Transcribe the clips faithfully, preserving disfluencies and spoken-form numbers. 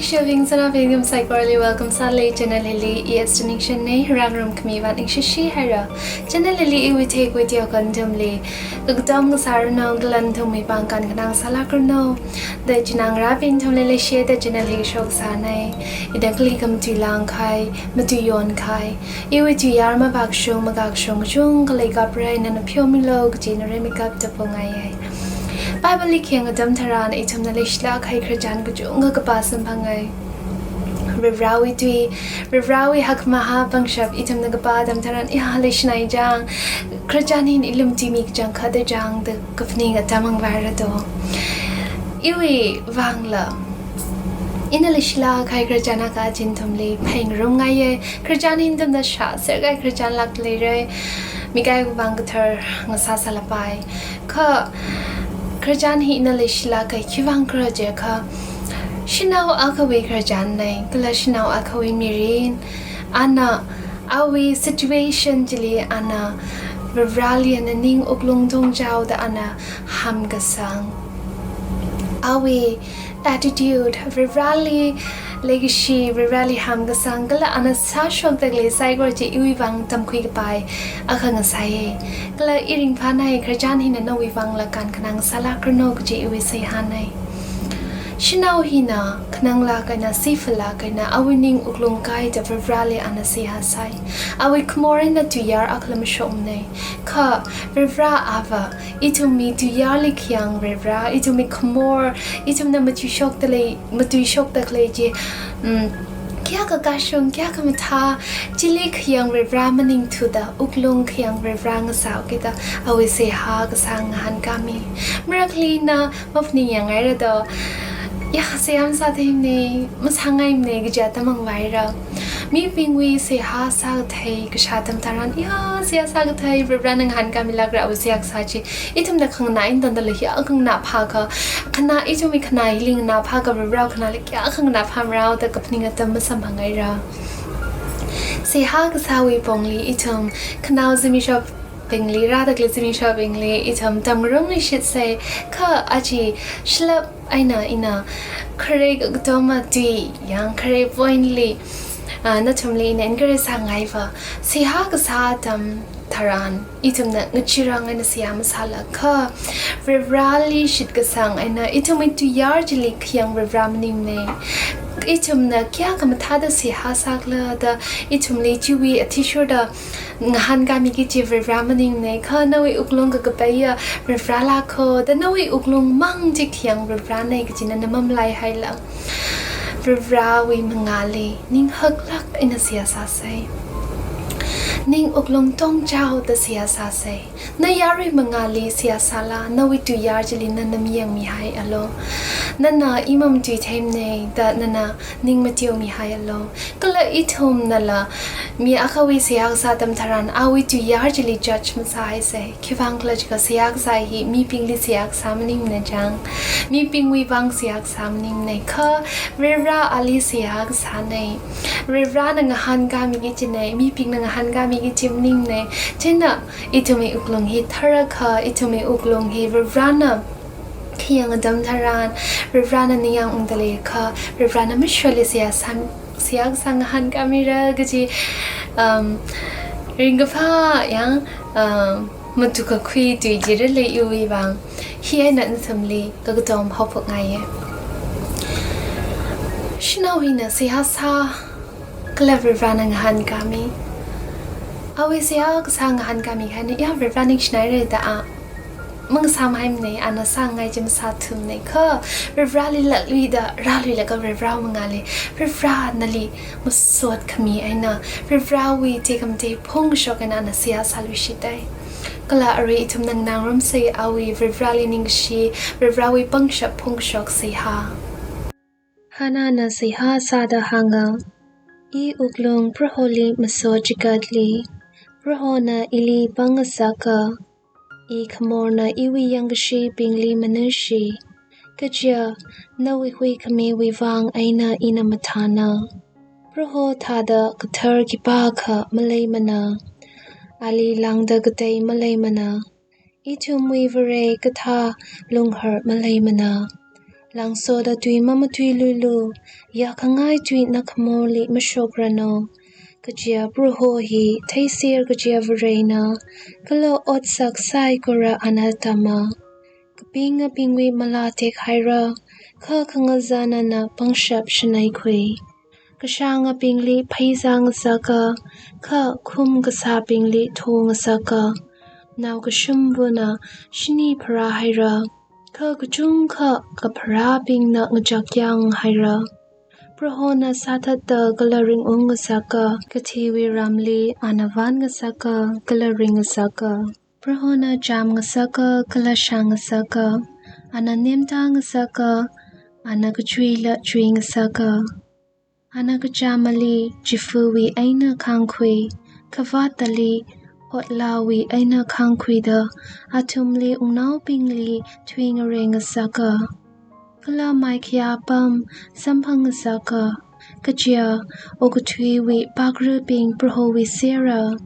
Shaving sana vingum saikorali welcome sālei channel hili. I Esther Ningshen nei, rāngarum khami vang ningshishi haira. Channel hili iwui theikhui video content li kakadam kasā ranu, kala nathumwui vang kankhanang sālāk ranu da china ngarābing nathumli leishiya da channel hi shoksā nei. Ina kali kamatui langkhai, matui yonkhai, iwui tuiyār mavākashung, makakashung kachungkha leikapra, nana pheomilu kaji ina rimeikap da pongaiya. Bible li khayang atam tharan ithumna leishilāk kahai khararchan kachungkha kapā samphangai. Varivarāwui tui, Varivarāwui hakmahā pangshap ithumna kapā atam tharan, ya, leishinai chang, khararchan hina ili matuimi kachangkhat da chang da kaphaning atam hāngvaira do. Iwui vangla ina leishilāk kahai khararchan akha aja nathumli phāngarumngaiya. Khararchan hi nathumna shāser kahai khararchan lāk leira. Mikaiwui vang kathar ngasā sālapai. Kha khararchan hi ina leishilāk kahai khivang khala jiakha, shanao akhawui khararchan nei, kala shanao akhawui mirin, ana awui situation chili ana Varivarāli ana ning wuklung tongchaoda ana hamkasang. Awui attitude, Varivarāli leikashi, Varivarāli hamkasang, kala ana sāshokda khalei saikora chi iwui vang tamkhui kapai akha ngasāya. Kala i ringphānai, khararchan hina nawui vangla kankhanang sālāk ranu kaji iwui seihā nei. Shanao hina khananglāk eina, sifa̱lāk eina, awui ning wuklung kaida Varivarāli ana seihā sai. Awui khamor eina tuiyār akhala mashokmanei. Kha Varivarā Āva, ithumwui tuiyārli khayang Varivarā, ithumwui khamor, ithumna matuishokda lei, matuishokda khalei chi, mm, kayākha kashung, kayākha mathā, chili khayang Varivarā maningthuda, wuklung khayang Varivarā ngasāhaokida, awui seihā kasā ngahānkāmi. Marakhali ina maphaningyāngngaira do. Ya, seihā masātheimanei, masāngaimanei kaja tamangvaira. Mibingwui seihā sākathei kashā atam tharan, ya, seihā sākathei, Varivarāna ngahānkāmilākra awui seihā kasā chi. Ithumna khanganā eina tongda leiya, khanganā phākha, khanā, ithumwui khanā hili nganā phākha, Varivarāwui khanāli kayākha nganā phāmarao da kaphaning atam masamphangngaira. Seihā kasāwui pongli ithum khanao zimiksho bingli, rāda khalei zimiksho bingli ithum tamngarumluishitsei. Kha aja shalap eina ina khare kakatoma tui, yang khare point li, ah, nathumli ina encourage sāngaiva, seihā kasā atam tharan ithumna ngachirang eina seihā masālakha, Varivarāli shitkasang eina ithumwui tuiyār chili khayang Varivarā maningmanei. Ithumna kayākha mathāda seihā sākhala da ithumli chiwui athishurda ngahānkāmiki chi Varivarā maningmanei, kha nawui wuklung kakapaiya Varivarāla kho, da nawui wuklung mang chi khayang Varivarānei kaji nana mamalaihaila. Varivarāwui mangāli ninghaklāk eina seihā sāsei. Ning wuklung tongchaoda seihā sāsei. Nayārwui mangāli seihā sāla, nawui tuiyār chili nana mayangmihaialu. Nana i mamatuitheimanei da nana ning mateomihaialu. Kala ithumnala mi akhawui seihā kasā atam tharan awui tuiyār chili judge masāhaisei. Khivang khala jiakha seihā kasā hi mibingli seihā kasā maningmana chang. Mibingwui vang seihā kasā maningmanei, kha Varivarāli seihā kasānei. Varivarāna ngahānkāmiki chinei, mibingna ngahānkāmiki chi maningmanei. Chieina ithumwui wuklung hi tharakha, ithumwui wuklung hi Varivarāna khayang atam tharan, Varivarāna ningyāng ungda leikha, Varivarāna masholi seihā sā, seihā kasā ngahānkāmira kaji, um, ringkaphā yang, um, matukakhui tui chi rālei iwui vang. Hi eina nathumli kakatom haophokngaiya. Shanao hina seihā sākhala Varivarāna ngahānkāmi. Awui seihā kasā ngahānkāmi kahaina, ya, Varivarā ningshinaira da a mangasāmahaimanei, ana sāngai chi masāthumanei, kha Varivarāli latluida rāluilaga Varivarāwui mangāli, Varivarā nali masot khami eina, Varivarāwui tekhamatei phongkashok eina ana seihā sāluishitei. Kala arui ithumna nganārumsei awui Varivarāli ningkashi, Varivarāwui pangshap phongkashok seihā. Hannahna seihā sāda hānga, I wuklung Proholi masot chigatli, Prohona ili pāng ngasaka, I khamorna iwui yangkashibingli manushi, kaja nawui huikhamiwui vang eina ina mathāna. Proho thāda kathar khipākha maleimana, ali lāngda katei maleimana, ithumwui Vare kathā lunghar maleimana. Langsoda tui mamatuiluilu, yakangai tui nakhamorli mashokranu. Kajiya Proho hi theiser kajiya Varena, kala otsak saikora ana tama. Kapingabingwui malā tekhaira, kha khangazanana pangshap shanaikhui. Kashāngabingli pheizā ngasaka, kha khum kasābingli tho ngasaka. Nao kashumbuna shini pharāhaira, kha kachungkha kapharābingna ngachakyang haira. Prohona sāthatda kala ringung ngasaka, kathiwui ramli ana van ngasaka, kala ring ngasaka. Prohona chām ngasaka, kala shāng ngasaka, ana nemtā ngasaka, ana kachuila chui ngasaka. Ana kachāmali chifuwui eina khāngkhui, khavātali otlāwui eina khāngkhuida, athumli wungnaobingli thuingarei ngasaka. Kala maikhayā apam samphang ngasaka, kajiya okathuiwui pakrabing Prohowui sera.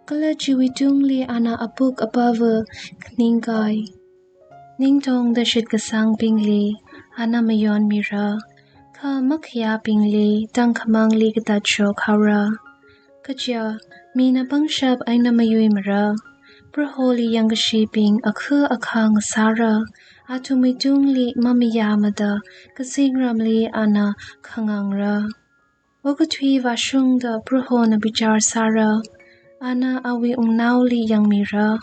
Kala chiwui tungli ana apuk apava khaningkai. Ningtongda shitkasangbingli ana mayonmira, kha makhayābingli tangkhamangli katatshok haora. Kajiya mina pangshap eina mayuimara, Proholi yangkashibing akha akha ngasāra, athumwui tungli mamayāmada kazingramli ana khangangra. Okathui vāshungda Prohona bichar sāra, ana awui wungnaoli yangmira,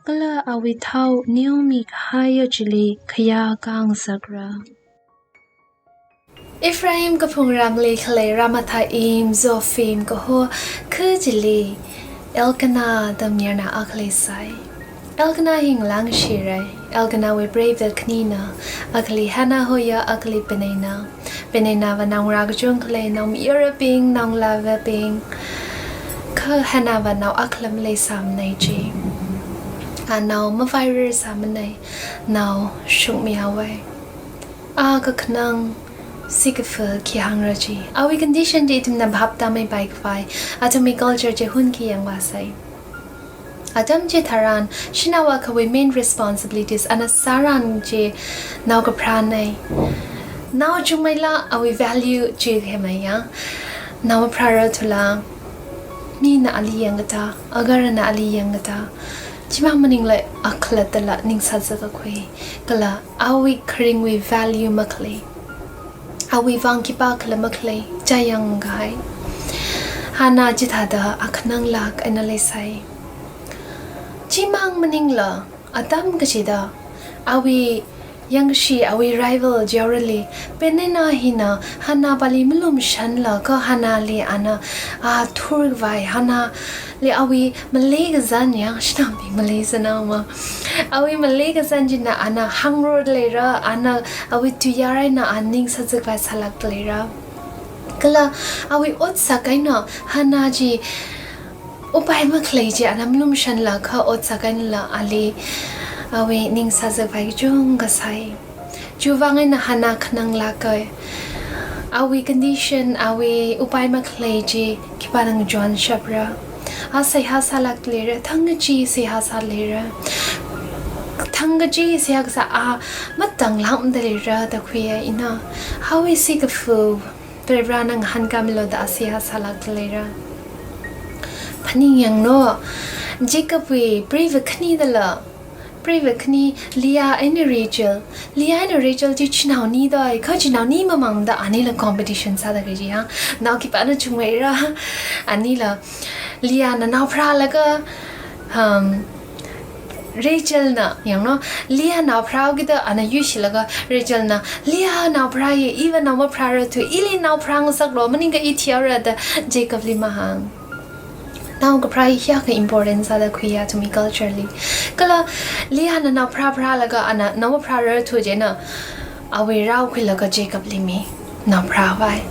kala awui thao neomi kahaiya chili khayā khangasakra. Ephraim kaphungramli khalei Ramathaim Zophim kaho kha chili Elkanah da mayarnao akha leisai. Elkanah hi ngalāngshira. Elkanahwui preiva khanina akhali Hannah hoya akhali Peninnah. Peninnahva naongarā kachungkha lei, naomayarabing, naongalāvabing. Kha Hannahva nao akhala maleisāmanei chi. A nao mavairar sāmanei, nao shukmihaowei. A kakhanang sikafa khi hāngra chi. Awui condition chi ithumna bhap tāmeipai khavai, athumwui culture chi hun khi yangvāsai. Atam chitharan, shanao akhawui main responsibilities ana sāran chi nao kapharānei. Nao chungmeila awui value chi khemaya. Nao mapharārar thula, mina ali yangkatā, agarana ali yangkatā. Chimang maningla akhalattala ningsazak kakhui. Kala awui kharingwui value makhalei, awui vang khipākhala makhalei, chayang kahai. Hannah chithāda akhanang lāk eina leisai. Chimang maningla, atam kachida, awui yangkashi, awui rival Jezreelli, Peninnah hina Hannahpali malumshanlaga Hannahli ana, a, thurkhavai, Hannahli awui malei kazan ya, shanaobing malei sānao ma. Awui malei kazan china ana hāngrot leira, ana awui tuiyār eina a ningsazakvai sālāk leira. Kala awui otsak eina Hannah chi upai makhalei chi ana malumshanlaga otsak einala ali awui ningsazakvai kachungkha sai. Chiwuivang eina Hannah khanang lāka. Awui condition, awui upai makhalei chi khipāna ngachonshapra. A seihā sālāk leira, thangkachi seihā sā leira. Thangkachi seihā kasā a matanglākmada leira da khuiya ina. Awui sikafa Varivarana ngahānkāmilu da a seihā sālāk leira. Phaningyanglu, Jacobwui preiva khani dala, preiva khani Leah eina Rachel. Leah eina Rachel chi chinaoni doi, kha chinaoni mamangda anila competition sāda kaji ya. Nao khipāna chungmeira, anila Leahna nao pharālaga, um, Rachelna, yanglu, Leah nao pharāhaokida ana yuishilaga, Rachelna, Leah nao pharāya, iva nao mapharārar thu, ili nao pharāngasaklu, maningakha i thihaora da Jacobli mahāng. Nao kapharā hi hiyākha important sāda khuiya athumwui cultureli. Kala Leahna nao pharā pharālaga ana nao mapharārar thu china, awui rao khuilaga Jacobli mi, nao pharāvai.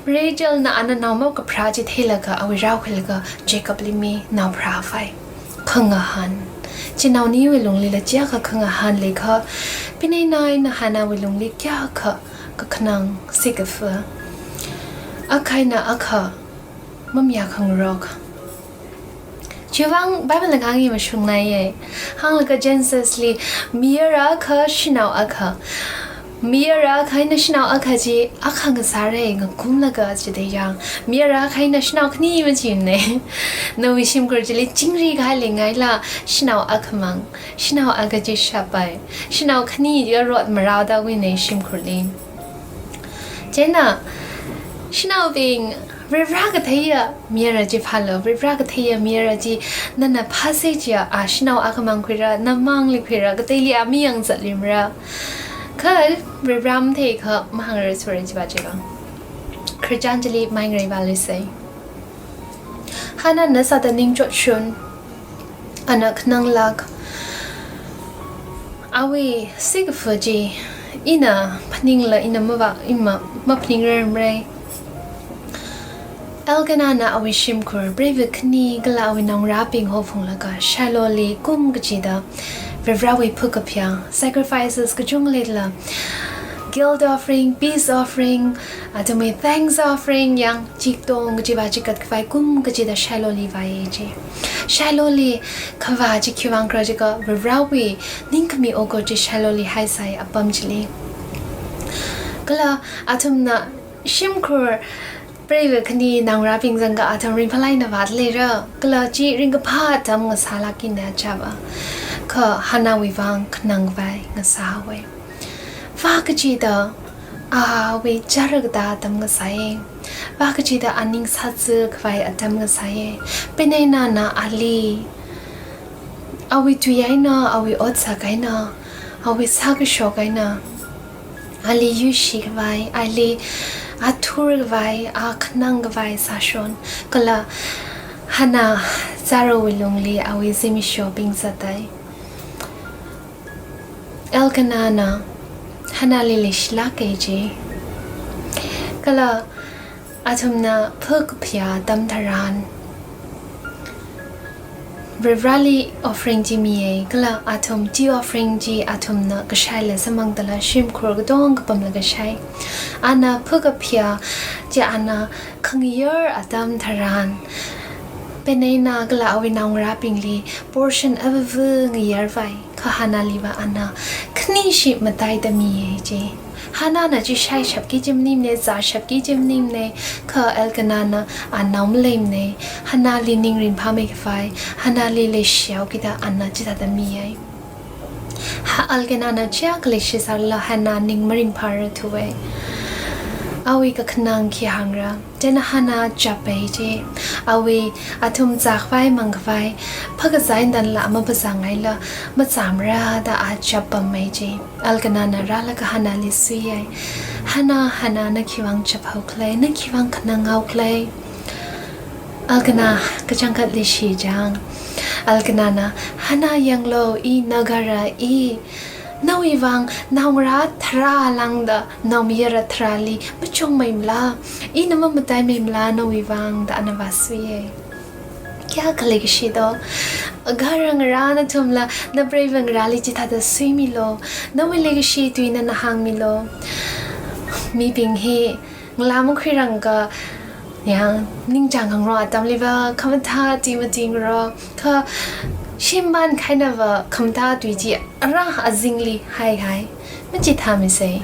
Rachelna ana nao makapharā chi theilaga awui rao khuilaga Jacobli mi, nao pharāvai. Khangahān. Chinaoniwui lunglila chiyākha khangahān leikha, Peninnah eina Hannahwui lungli kayākha kakhanang sikafa. Akha eina akha mamayā khangarok. Chiwuivang Bible na kahāng hi mashungnaiya. Hānglaga Genesis li, mayara akha, shanao akha. Mayara akha eina shanao akha chi akha ngasāra, ngakumlaga chithei chang. Mayara akha eina shanao khani machimana. Nawui shimkhur chili chingri kahai leingaila, shanao akhamang, shanao akha chi shapai. Shanao khani chiya rot marao da wui nawui shimkhurli. Chieina, shanaobing, Varivarā katheiya mayara chi phālu, Varivarā katheiya mayara chi nana phāsa chiakha, a shanao akhamang khuira, namangli khuira, kateili a mayang zatluimara. Kha Varivarā matheikha mahāngra sura chiva chila. Khararchan chili mai ngarei vāluisei. Hannahna sāda ningchotshun, ana khananglāk. Awui sikafa chi ina phaningla ina mavā, ima maphaningrarmara. Elkanahna awui shimkhur, preiva khani kala awui naongarābing hophunglaga Shilohli kum kachida Varivarāwui phakaphayā, sacrifices kachungkha leilala, guilt offering, peace offering, athumwui thanks offering, yāng chitong kachiva chikat khavai kum kachida Shilohli vāya chi. Shilohli kavā chi khiwuivang khala jiakha Varivarāwui ningkhami okot chi Shilohli haisai apam chili. Kala athumna shimkhur preiva khani naongarābing zangkha athum ringphālāk eina vāda leira. Kala chi ringkaphā atam ngasālāk eina chāva. Kha Hannahwui vang khanang khavai ngasāhaowa. Vā kachida awui chara katā atam ngasāya. Vā kachida a ning sātsi khavai atam ngasāya. Peninnahna ali, awui tui eina, awui otsak eina, awui sākashok eina, ali yuishi khavai, ali athur khavai, a khanang khavai sāshon. Kala Hannah zarawui lungli awui zimiksho pingzatai. Elkanahna Hannahli leishilāka chi. Kala athumna phakaphayā atam tharan Varivarāli offering chi miya, kala athum chi offering chi athumna kashaila samphangdala shimkhur katonga pamlaga shai. Ana phakaphayā chi ana khangayar atam tharan Peninnah kala awui naongarābingli portion avāva ngayarvai. Kha Hannahliva ana khanishi mataida miya chi. Hannahna chi shaishapki chi maningmana, zāshapki chi maningmana, kha Elkanahna a nao maleimana, Hannahli ning ringphāmei khavai, Hannahli leishihaokida ana chithāda miya. Ha, Elkanahna chiakha leishi sālala Hannah ning maringphārar thuwa. Awui kakhanang khi hāngra. Chieina Hannah chapai chi, awui athum zākhavai mangkhavai phakazā eina tanla maphazāngaila mazāmara da a chapamei chi. Elkanahna rālaga Hannahli suiya. Hannah, Hannah, na khiwuivang chaphaokhala, na khiwuivang khananghaokhala. Elkanah kachangkhat leishi chang. Elkanahna, Hannah yanglu, i nagara, i nawui vang naongarā tharā lāngda naomayara tharāli machungmeimala, ina mamataimeimala nawui vang da ana vāsuiya. Kayākha leikashi do. Agahara ngarā nathumla, na preiva ngarāli chithāda suimilu. Nawui leikashi tui nana hāngmilu. Mibing hi ngalā makhuirangakha, yāng, ningchāng khangarok atamliva khamathā tui matuingarok, kha shimpān khainava khamathā tui chi ara azingli haihai. Machithāmisei.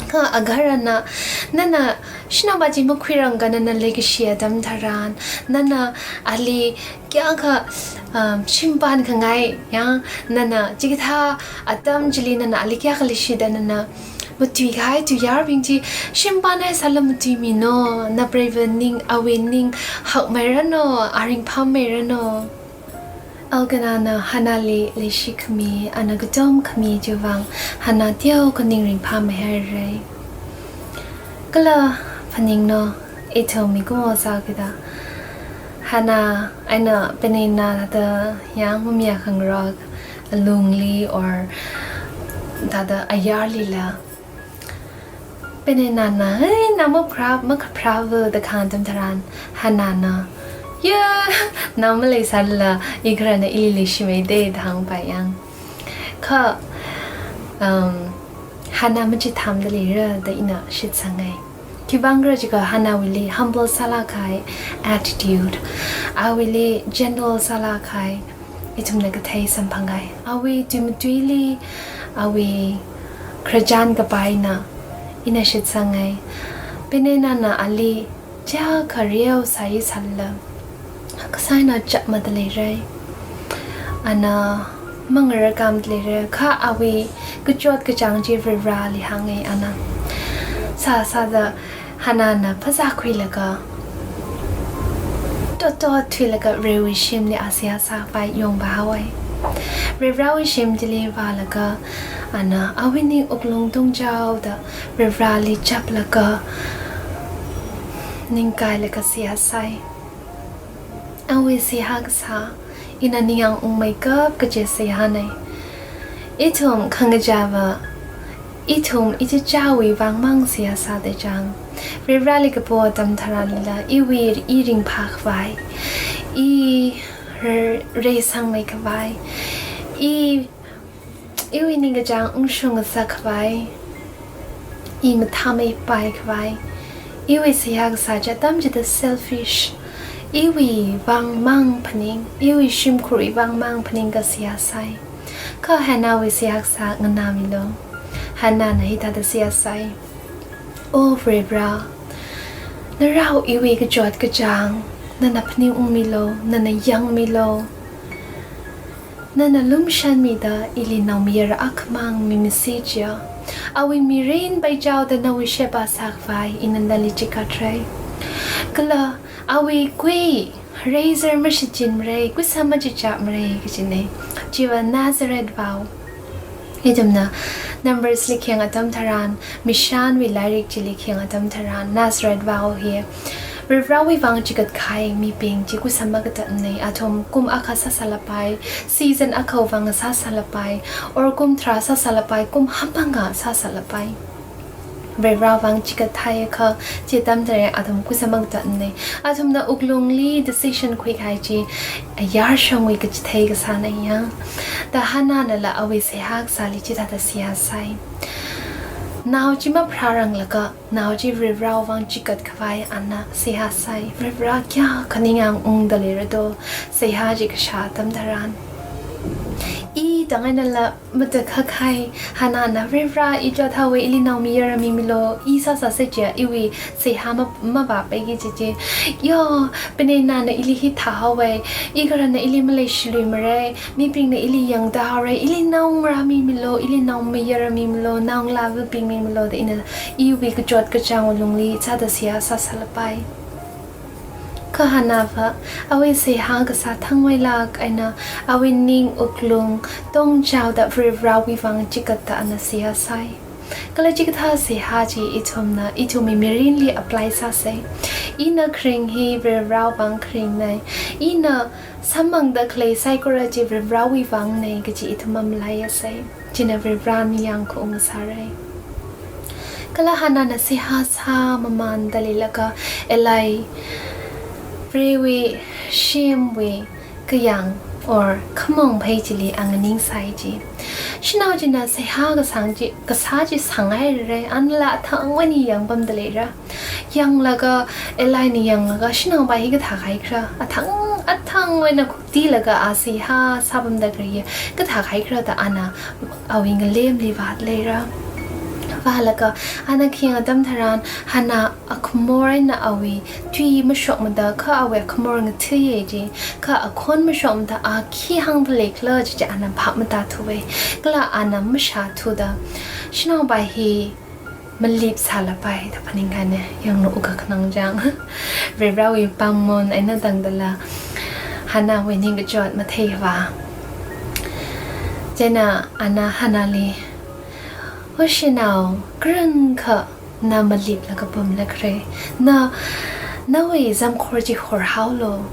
Kha agaharana, nana shanaova chi makhuirangakha nana leikashi atam tharan, nana ali kayākha, um, shimpān khangai, yāng, nana chikathā atam chili nana ali kayākha leishida nana matuikahai tuiyārbing chi shimpān haisālala matuiminu, na preiva ning, awui ning hakmeiranu, a ringphāmeiranu. Elkanahna Hannahli leishikhami, ana katomkhami chiwuivang Hannah teokha ning ringphāmeihaira. Kala phaninglu, ithum mikumo sākida, Hannah eina Peninnah thāda yāng mamayā khangarok alungli or thāda ayarlila Peninnahna, "Hei, na mapharā, makapharāva," da kahāng atam tharan, Hannahna, "Ya, na maleisālala, igaharana ili leishimeida," da hāngpai yāng. Kha, um, Hannah machithāmada leira da ina shitsangai. Khiwuivang khala jiakha Hannahwuili humble sālāk kahai attitude, awuili gentle sālāk kahai, ithumna kathei samphangai. Awui tuimatuili, awui khararchan kapaina ina shitsangai. Peninnahna ali chiakha reo sāi sālala, kasā eina chapmada leirai. Ana mangararkhamda leirai, kha awui kachot kachāng chi Varivarāli hāngai ana. Sāsāda Hannahna phazā khuilaga, totot thuilaga Varewui shimli a seihā sākhavai yongvāhaowai. Varivarāwui shim chili vālaga, ana awui ning wuklung tongchaoda Varivarāli chaplaga, ningkailaga seihā sāi. Awui seihā kasā, ina ningyāng ungmeikap kachi seihānei. Ithum khangachāva, ithum ichichāwui vāngmang seihā sāda chang. Varivarāli kapo atam tharanlila, iwui i ringphākhavai, i re-, reisangmeikhavai, i iwui ningkachāng ungshung ngasakhavai, i mathāmeipaikhavai, iwui seihā kasā chi atam chida selfish, iwui vāngmang phaning, iwui shimkhurwui vāngmang phaning kaseihā sāi. Kha Hannahwui seihā kasā nganāmilu. Hannahna hithāda seihā sāi. O Varivarā, narao iwui kachot kachāng nana phaningungmilu, nana yangmilu. Nana lumashanmida ili naomayara akhamang mimisi chiakha, awui mirin paichaoda nawui sheba sākhavai ina nali chikatrai. Kala awui kui razor mashichinmarei, kuisam machichapmarei kajinei. Chiva Nazareth vow. Ithumna Numbers li khayang atam tharan, Mishanwui lairik chili khayang atam tharan, Nazareth vow hi Varivarāwui vāng chikat kahai mibing chi kuisam makatatnei. Athum kum akha sāsālapai, season akhawui vāng sāsālapai, or kum tharā sāsālapai, kum hampanga sāsālapai. Varivarāwui vāng chikat thai akha, chi atam tharan athum kuisam makatatnei. Athumna wuklungli decision khuikahai chi, ayar shongwui kachithei kasānei ya. Da Hannahnala awui seihā kasāli chithāda seihā sāi. Nao chi mapharāranglaga, nao chi Varivarāwui vāng chikatkhavai ana seihā sāi. Varivarā kayākha ningyāng ungda leira do, seihā chi kashā atam tharan. I tang einala matakhak kahai, Hannahna Varivarā i chothaowei, ili naomayara mimilu, i sāsāsi chiakha iwui seihā ma, mavāpaiki kaji chi. Yo, Peninnahna ili hithāhaowei, i khararna ili maleishiluimarei, mibingna ili yangtahaorei, ili naongarā mimilu, ili naomayara mimilu, naongalāvabing mimilu da ina iwui kachot kachāngwui lungli chithāda seihā sāsālapai. Kha Hannahva awui seihā kasā thangmeilāk eina awui ning wuklung tongchaoda Varivarāwui vāng chikatda ana seihā sāi. Kala chikathā seihā chi ithumna, ithumwui mirinli apply sāsei. Ina kharing hi Varivarāwui vāng kharingnei. Ina samphangda khalei saikora chi Varivarāwui vāngnei kaji ithum mamalaiasei. China Varivarā ningyāng khaung sārei. Kala Hannahna seihā sāmamānda leilaga Eli, Varewui shimwui kayāng or khamong phei chili a nganingsai chi. Shanao china seihā kasāng chi, kasā chi sāngairarei, anala athangwui eina yangpamda leira. Yanglaga, Elina yanglaga, shanaova hi kathākahai khala, athang, athangwui eina khuktilaga a seihā sāpamda khalei kathākahai khala da ana awui ngalemli vāda leira. Vālaga, ana khayang atam tharan, Hannah akhamor eina awui tui mashokmada, kha awui akhamor ngathuiya ji, kha akhon mashokmada a khi hāngda lei khala kaji chi ana phap matāthuwei. Kala ana mashāthuda, shanaova hi malip sālapai da phaningkhanei, yanglu wukkhanang chang. Varivarāwui pāngmon eina tangdala Hannahwui ningkachot matheivā. Chieina ana Hannahli, O shanao, karankha na maliplaga pamlākrei. Na, nawui zamkhor chi horhaolu.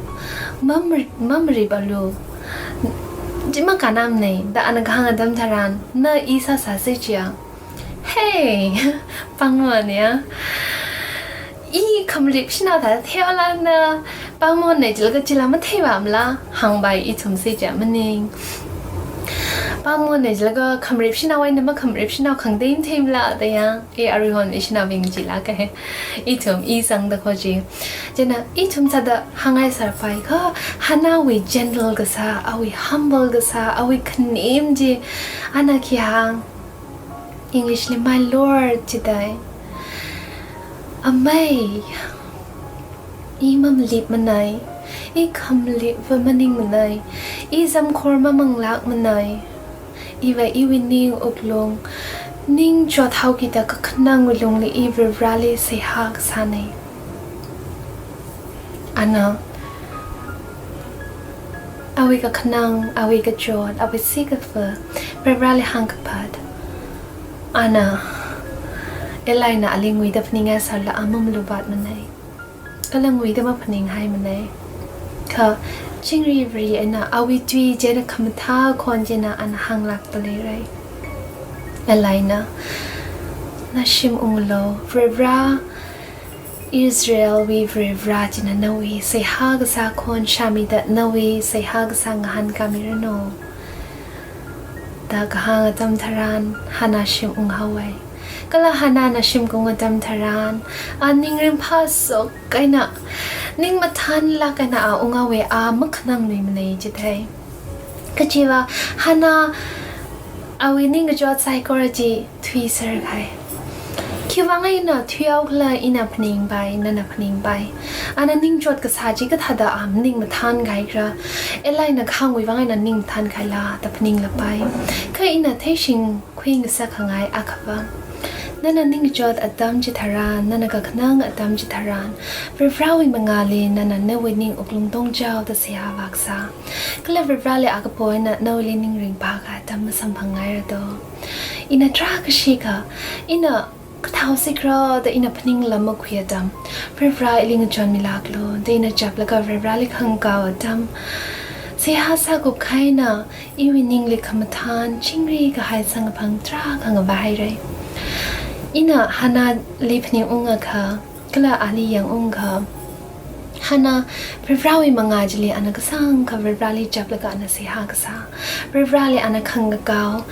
Mamar-, mamaripalu. Chi makānnamnei, da ana kahāng atam tharan, na i sāsāsi chiakha. Hey, pāngmon ya. I khamalip shanao thāda theihaolana, pāngmonnei jilaga chila matheivāmala, hāngpai ithumsi chiakha maning. Pāngmon ne jilaga khamrip shanao eina makhamrip shanao khangateim theimala da ya. E, aruihon ishinaobing jilaka he. Ithum i zangda kho chi. Chieina ithum sāda hāngngai sāpai kha, Hannahwui gentle kasā, awui humble kasā, awui khanim chi, ana khi hāng, English li, "My Lord," jidai. Amei, i mamalipmanei, i khamalipva maningmanei, i zamkhor mamanglākmanei, iva iwui ning wuklung ningchot haokida kakhanangwui lungli i Varivarāli seihā kasānei. Ana awui kakhanang, awui kachot, awui sikafa Varivarāli hāngkapat, ana Elina ali nguida phaningngai sālala a mamalupatmanei. Kala nguida maphaninghaimanei. Kha chingri vri eina awui tui chieina khamathā khon chieina ana hānglākda leirei. Elina, nashim unglu, Varivarā, Israelwui Varivarā china nawui seihā kasā khon shāmida nawui seihā kasā ngahānkāmiranu, da kahāng atam tharan Hannah shim unghaowei. Kala Hannahna shim kaung atam tharan, a ning ringphāshok eina, ning mathānlāk eina a unghaowei, a makhanangluimanei jithei. Kachiva Hannah awui ningkachot saikora chi thuiserkahai. Khiwuivang eina thuihaokhala ina phaningpai, nana phaningpai. Ana ningchot kasā chi kathāda a maning mathānkahai khala, Elina kahāngwui vang eina ning mathānkahaila da phaninglapai. Kha ina theishingkhui ngasakkhangai akhava, nana ningkachot atam chitharan, nana kakhanang atam chitharan, Varivarāwui mangāli nana nawui ning wuklung tongchaoda seihā vākasā. Kala Varivarāli a kapo eina nawuili ning ringphākahai atam masamphangngaira do. Ina tarākha shikha, ina kathāhaosi khala da ina phaningla makhui atam, Varivarā ili ngachonmilāklu da ina chaplaga Varivarāli khangakao atam, seihā sākupkahai eina iwui ningli khamathān, chingri kahai samkaphang tarākha ngavāhairei. Ina Hannahli phaningungakha, kala ali yangungakha, Hannah Varivarāwui mangā chili ana kasāngkha Varivarāli chaplaga ana seihā kasā, Varivarāli ana khangakao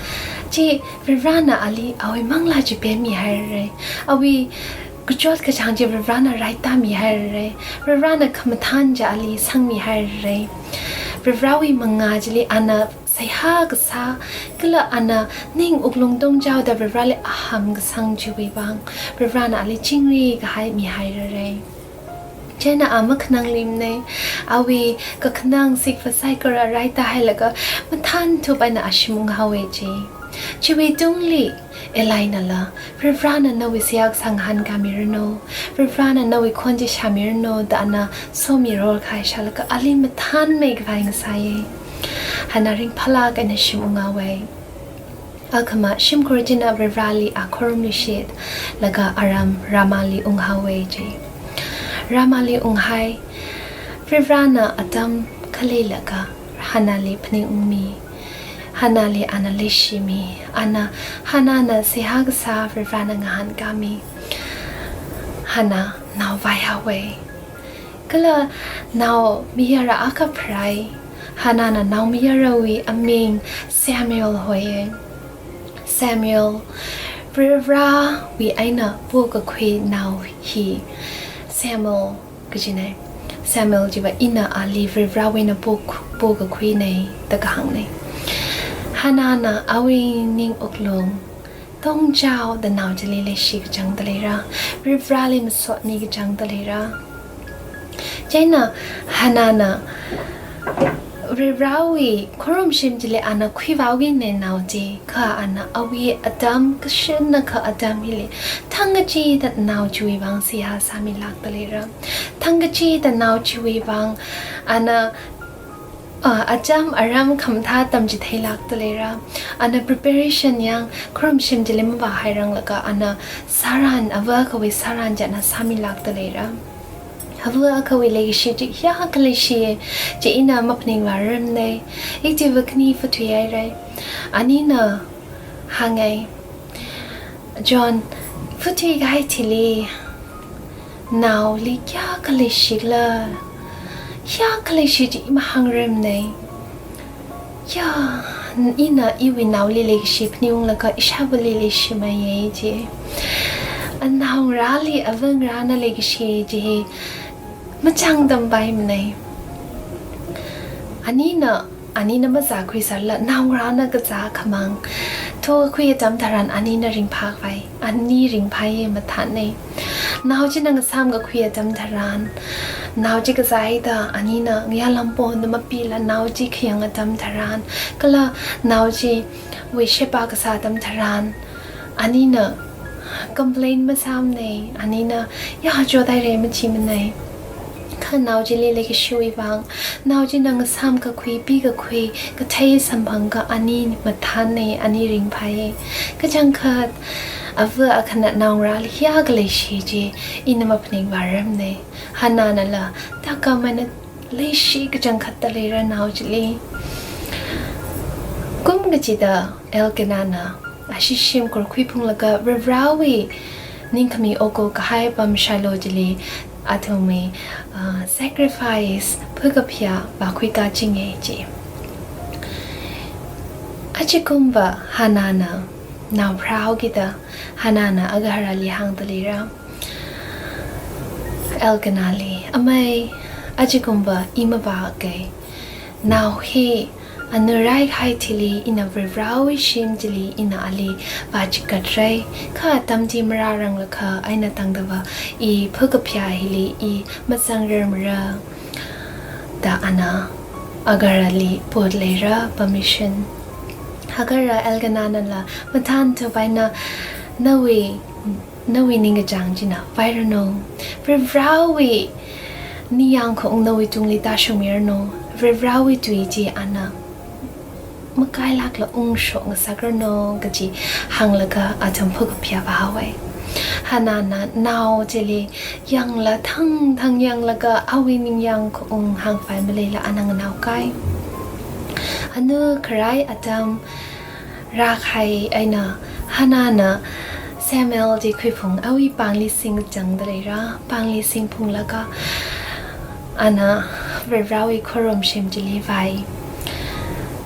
chi, Varivarāna ali awui manglā chi pemmihairarei. Awui kachot kachāng chi Varivarāna raitāmihairarei. Varivarāna khamathān chi ali sangmihairarei. Varivarāwui mangā chili ana seihā kasā, kala ana ning wuklung tongchaoda Varivarāli aham kasang chiwui vang, Varivarāna ali chingri kahai mihairarei. Chieina a makhanangluimanei, awui kakhanang sikafa saikora raitāhailaga mathānthup eina a shim unghaowei chi. Chiwui tungli Elinala, Varivarāna nawui seihā kasā ngahānkāmiranu, Varivarāna nawui khon chi shāmiranu da ana somirorkahai sālaga ali mathānmeikhavai ngasāya. Hannah ringphālāk eina shim unghaowei. Akhama shimkhur china Varivarāli a khorumluishitlaga aram Ramahli unghaowei chi. Ramahli unghai, Varivarāna atam khaleilaga Hannahli phaningungmi. Hannahli ana leishimi, ana Hannahna seihā kasā Varivarāna ngahānkāmi. Hannah nao vaihaowei. Kala naomayara akha pharai. Hannahna naomayarawui aming Samuel hoiya. Samuel, Varivarāwui eina pokakhui nao hi Samuel kajinei. Samuel chiva ina ali Varivarāwui eina pok-, pokakhuinei da kahāngnei. Hannahna awui ning wuklung tongchaoda nao chili leishi kachangda leira, Varivarāli masotmi kachangda leira. Chieina Hannahna Varivarāwui khorumshim chili ana khuivāhaowinei nao chi, kha ana awui atam, kashinakha atam hili thangkachida nao chiwui vang seihā sāmilākda leira. Thangkachida nao chiwui vang ana, ah, acham aram khamathā tamchitheilākda leira. Ana preparation yang khorumshim chili mavāhairanglaga ana sāran, ava akhawui sāran chi ana sāmilākda leira. Ava akhawui leikashi chi kayākha leishi chi ina maphaningvāramanei. Ichiva khani phathuihairei. Anina hāngai, John, phathuikahai thili naoli kayākha leishikhala, kayākha leishi chi i mahāngramanei. Ya, ina iwui naoli leikashi phaningunglaga ishāvali leishimeiya ji. Anaongarāli avangarāna leikashi ji hi machāngtampaimanei. Anina, anina mazākhuisālala naongarāna kazā khamang thokakhui atam tharan anina ringphākhavai, ani ringphāya mathānnei. Nao china ngasāmkakhui atam tharan, nao chi kazāhaida anina ngayā lamponda mapila nao chi khayang atam tharan, kala nao chiwui sheba kasā atam tharan, anina complain masāmanei, anina yāchot haira machimanei. Kha nao chili leikashiwui vang, nao china ngasāmkakhui, pikakhui kathei samphangakha ani mathānnei, ani ringphāya. Kachangkhat ava akhana naongarāli hiyākha leishi ji ina maphaningvāramanei. Hannahna la takam eina leishi kachangkhatta leira nao chili. Kum kachida Elkanahna ashi shimkhur khuiphunglaga Varivarāwui ningkhami oko kahai pamshailu chili athumwui, ah, sacrifice phakaphayā vākhuikachinga ji. Achikumva Hannahna nao pharāhaokida Hannahna agaharali hāngda leira. Elkanahli, amei, achikumva i mavākei. Nao hi anu raikahai thili ina Varivarāwui shim chili ina ali vāchikatra. Kha atam chi marāranglakha eina tangdava i phakaphayā hili i mazangrarmara da ana agaharali potleira permission. Agahara Elkanahna la mathānthup eina, nawui, nawui ningkachāng china vairanu. Varivarāwui ningyāng khaung nawui tungli tāshungmiranu. Varivarāwui tui chi ana makailākla ungshok ngasakranu kaji hānglaga athum phakaphayā vāhaowa. Hannahna nao chili yangla thangthang yanglaga awui ningyāng khaung hāngkhavai maleila ana nganaokai. Anu kharai atam rākahai eina Hannahna Samuel chi khuiphung awui pāngli singchangda leira, pāngli singphunglaga ana Varivarāwui khorumshim chili vai.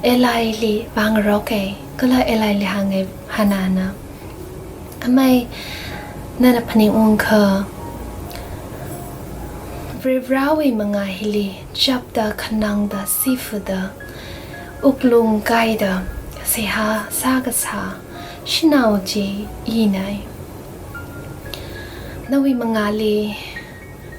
Elili vāngaroka, kala Elili hānga Hannahna, amei, nana phaningungakha Varivarāwui mangā hili chapda khanangda sifuda wuklung kaida seihā sākasā shanao chi inai. Nawui mangāli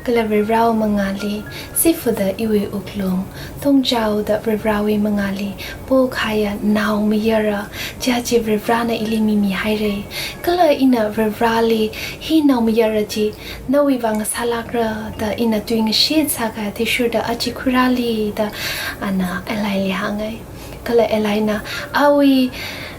kala Varivarāwui mangāli sifuda iwui wuklung tongchaoda Varivarāwui mangāli pokahaiya naomayara, chiya chi Varivarāna ili mimihaira. Kala ina Varivarāli hi naomayara chi nawui vang sālākra da ina tuingashit sākahai athishurda achi khuirāli da ana Elili hānga. Kala Elina awui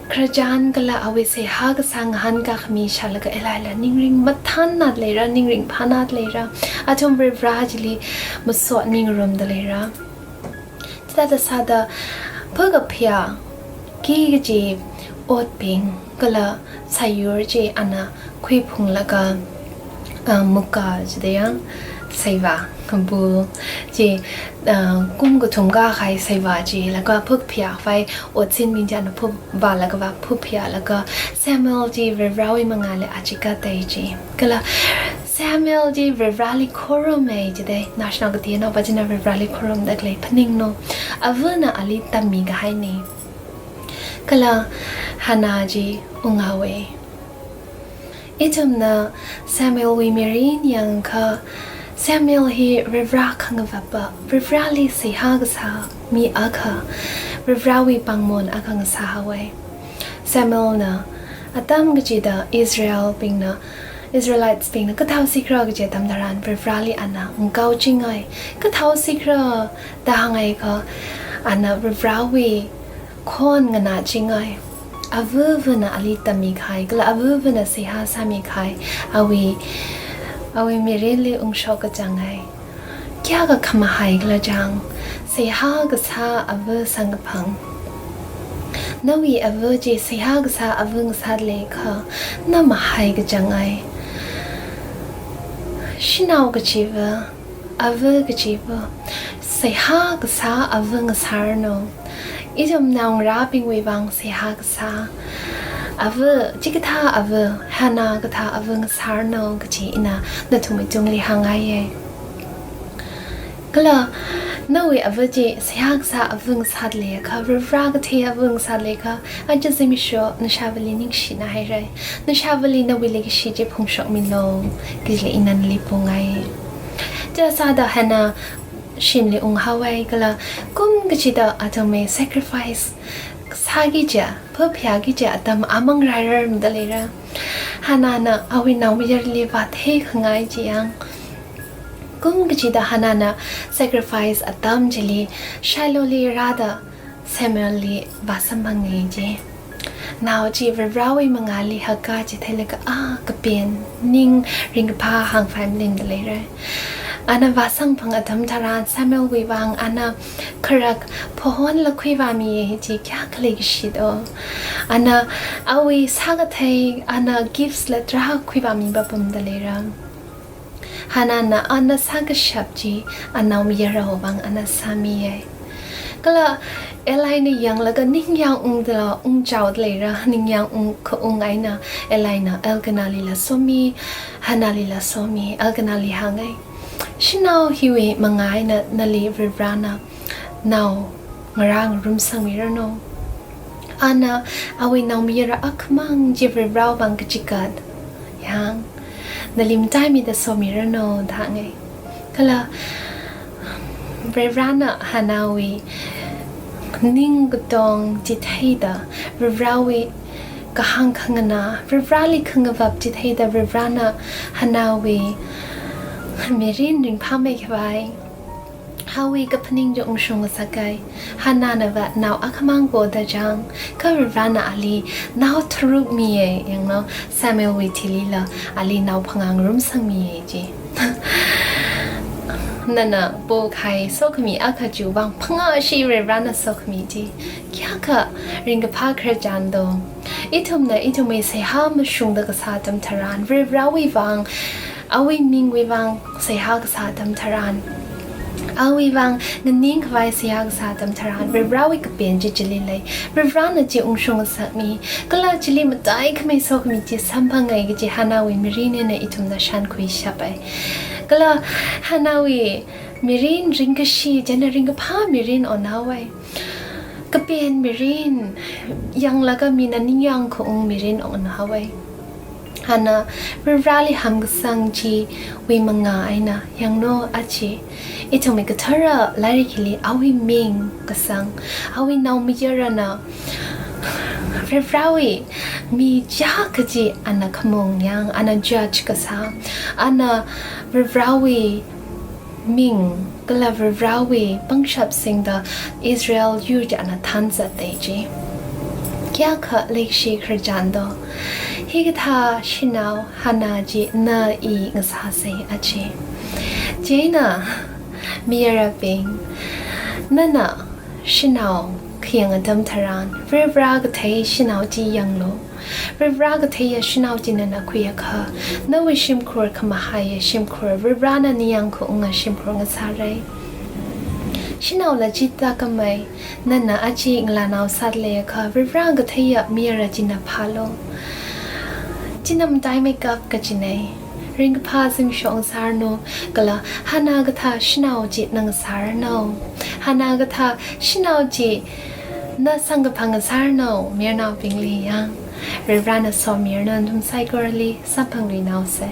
khararchan kala awui seihā kasā ngahānkā khami shālaga Elila ningring mathānna leira, ningring phāna leira. Athum Varivarā chili masot ningrumda leira. Chithāda sāda phakaphayā ki kaji otbing kala sāyur chi ana khuiphunglaga, ah, muka chida ya, seiva, bu chi, ah, kum kathum kahai seiva chi, laga phakaphayā khavai otsinbing chi ana phu-, vālaga vā phakaphayālaga Samuel chi Varivarāwui mangāli achikatei chi. Kala Samuel chi Varivarāli khoruma chida, naoshinao kateonaopa china Varivarāli khorumda khalei phaninglu. Avana ali tammi kahaina. Kala Hannah chi unghaowa. Ithumna Samuelwui mirin yangakha, Samuel hi Varivarā khangavapa, Varivarāli seihā kasā mi akha, Varivarāwui pāngmon akha ngasāhaowa. Samuelna atam kachida Israelbingna, Israelitesbingna kathao sikra kaji atam tharan Varivarāli ana ngakaochinga. Kathao sikra da hāngakha, ana Varivarāwui khon nganāchinga. Avavana ali tammi kahai, kala avavana seihā sāmi kahai, awui, awui mirinli ungshok kachanga. Kayākha khamahai khala chang, seihā kasā ava samkaphang. Nawui ava chi seihā kasā ava ngasāda leiakha, na mahai kachanga. Shanao kachiva, ava kachiva, seihā kasā ava ngasāranu. Ithum naongarābingwui vang seihā kasā ava, chikathā ava, Hannah kathā ava ngasāranu kaji ina nathumwui tungli hāngngaiya. Kala nawui ava chi seihā kasā ava ngasāda leiakha, Varivarā kathei ava ngasāda leiakha, aja zimiksho nashāvali ningshina haira. Nashāvali nawui leikashi chi phongshokmilu, kajili ina nali pongaiya. Chithāda Hannah shimli unghaowa kala kum kachida athumwui sacrifice sāki kaja, phaphayāki kaja atam amang rairar mada leira. Hannahna awui naomayarali vāthei khangai chi yang, kum kachida Hannahna sacrifice atam chili Shilohli rāda Samuelli vāsamphanga ji. Nao chi Varivarāwui mangāli haka chitheilaga, a, kapen, ning ringkaphā hāngphai malei mada leira. Ana vāsamphang atam tharan Samuelwui vang ana kharak phahonla khuivāmiya ji, kayākha leikashi do. Ana awui sākathei, ana gifts la tarākha khuivāmi pam mada leira. Hannahna ana sākashap chi anaomayarawui vang ana sāmiya. Kala Elina yanglaga ningyāng ungdala ungchaoda leira, ningyāng ungkhaung eina Elina Elkanahli la somi, Hannahli la somi, Elkanahli hānga, shanao hiwui mangā eina nali Varivarāna nao ngarāngarum sangmiranu. Ana awui naomayara akhamang chi Varivarāwui vang kachigat yang, nali mataimida somiranu da hānga. Kala Varivarāna Hannahwui ning katong chitheida, Varivarāwui kahāng khanganā, Varivarāli khangavap chitheida, Varivarāna Hannahwui mirin ringphāmei khavai awui kaphaning chi ungshung ngasaka. Hannahna va nao akhamang poda chang, kha Varivarāna ali nao tharuk miya, yanglu, Samuelwui thilila ali nao phangā ngarum sangmiya ji. Nana pokahai sokhami akha chiwui vang phangāshi Varivarāna sokhami ji. Kayākha ringkaphā khararchan do. Ithumna ithumwui seihā mashungda kasā atam tharan, Varivarāwui vang, awui mingwui vang seihā kasā atam tharan, awui vang nganing khavai seihā kasā atam tharan, Varivarāwui kapen chi chili lei. Varivarāna chi ungshung ngasakmi. Kala chili mataikhamei sokhami chi samphangai kaji Hannahwui mirin eina ithumna shānkhuishapa. Kala Hannahwui mirin ringkashi, china ringkaphā mirin onhaowa. Kapen mirin, yanglaga mina ningyāng khaung mirin onhaowa. Hannah Varivarāli hamkasang chiwui mangā eina, yanglu aja, ithumwui kathara lairik hili awui ming kasang, awui naomayarana Varivarāwui mi chiyākha chi ana khamong yang, ana judge kasā, ana Varivarāwui ming kala Varivarāwui pangshap singda Israel yur chi ana thanzata ji. Kayākha leikashi khararchan do. Hikathā shanao Hannah chi na i ngasāsa aja. Chieina mayarabing, nana shanao khayang atam tharan, Varivarā kathei shanao chi yanglu. Varivarā katheiya shanao chi nana khuiakha, nawui shimkhur khamahaiya shimkhur, Varivarāna ningyāng khaunga shimkhur ngasāra. Shanaola chithākhamei, nana aja ngalānao sāda leiakha, Varivarā katheiya mayara chi na phālu. China mataimeikap kajina. Ringkaphā zimiksho ngasāranu, kala Hannah kathā shanao chi na ngasāranu. Hannah kathā shanao chi na samkaphang ngasāranu, mayarnaobingli yang. Varivarāna somiranu, nathum saikorali samphangluinaosa.